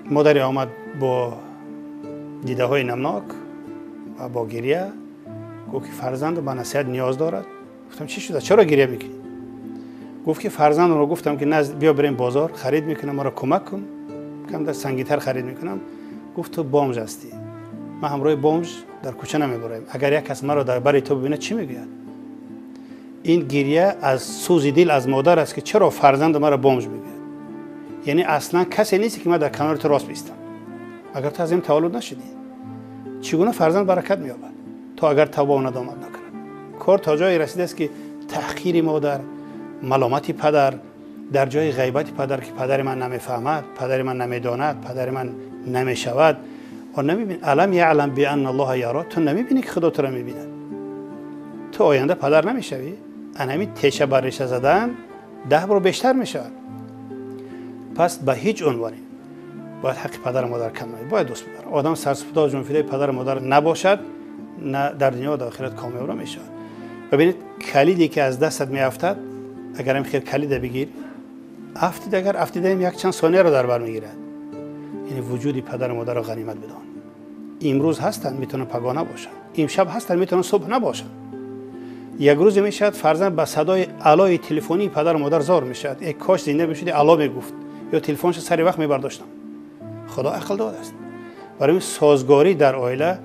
Модаре омад бо дидаҳои намнок ва бо гирия, гуфт ки фарзанд ба насиҳат ниёз дорад. Гуфтам чӣ шуда, чаро гирия мекунӣ? Гуфт ки фарзандро гуфтам ки назд биё бирем бозор, харид мекунам, маро кӯмак кун, кам дар сангинтар харид мекунам. Гуфт ту бомж ҳастӣ, ман ҳамроҳи бомж дар кӯча намебароям, агар як кас маро дар бари ту бибинад чӣ мегӯяд? Ин гирия аз сӯзи дил аз модар аст ки чаро фарзанду маро бомж мегӯяд. Яъне аслан касе нест ки ман дар канори ту рост бистам. Агар ту аз ин таваллуд нашудӣ, чӣ гуна фарзанд баракат меёбад то агар тавба ва надомат накунад? Кор то ҷое расидааст ки таҳқири модар, маломати падар, дар ҷои ғайбати падар ки падари ман намефаҳмад, падари ман намедонад, падари ман намешавад. Он намебинӣ, алам яълам бианна Аллоҳа яро, ту намебинӣ ки Худо туро мебинад. Ту оянда падар намешавӣ. Ан ҳамин теша бар реша задан 10 бор бештар мешавад. Пас ба ҳеҷ унвоне бояд ҳаққи падару модар кам набошад, бояд дӯст бидорад. Одам сарсупурда ҷонфидаи падару модар набошад, на дар дунё дар охират комёб намешавад. Бибинед, калиде ки аз дастат меафтад, агар ҳам хел калида бигир, афтид, агар афтидаем як чанд сонияро дар бар мегирад. Яъне вуҷуди падару модарро ғанимат бидон. Имрӯз ҳастанд, метавонанд пагоҳ набошанд. Имшаб ҳастанд, метавонанд субҳ набошанд. Як рӯзе мешавад фарзанд ба садои алои телефонии падару модар зор мешавад. Эй кош зинда мешуди, ало мегуфт ё телефонашро сари вақт мебардоштам. Худо ақл додааст. Барои созгорӣ дар оила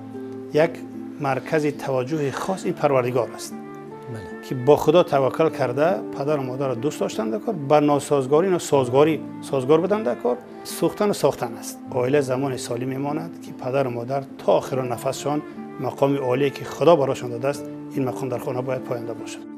як маркази таваҷҷӯҳи хос ин Парвардигор аст, ки бо Худо таваккал карда падару модарро дӯст доштан дар кор, ба носозгорӣ носозгорӣ созгор будан дар кор, сӯхтану сохтан аст. Оила замоне солим мемонад ки падару модар то охири нафасшон мақоми олие ки Худо барошон додааст, ин мақом дар хона бояд поянда бошад.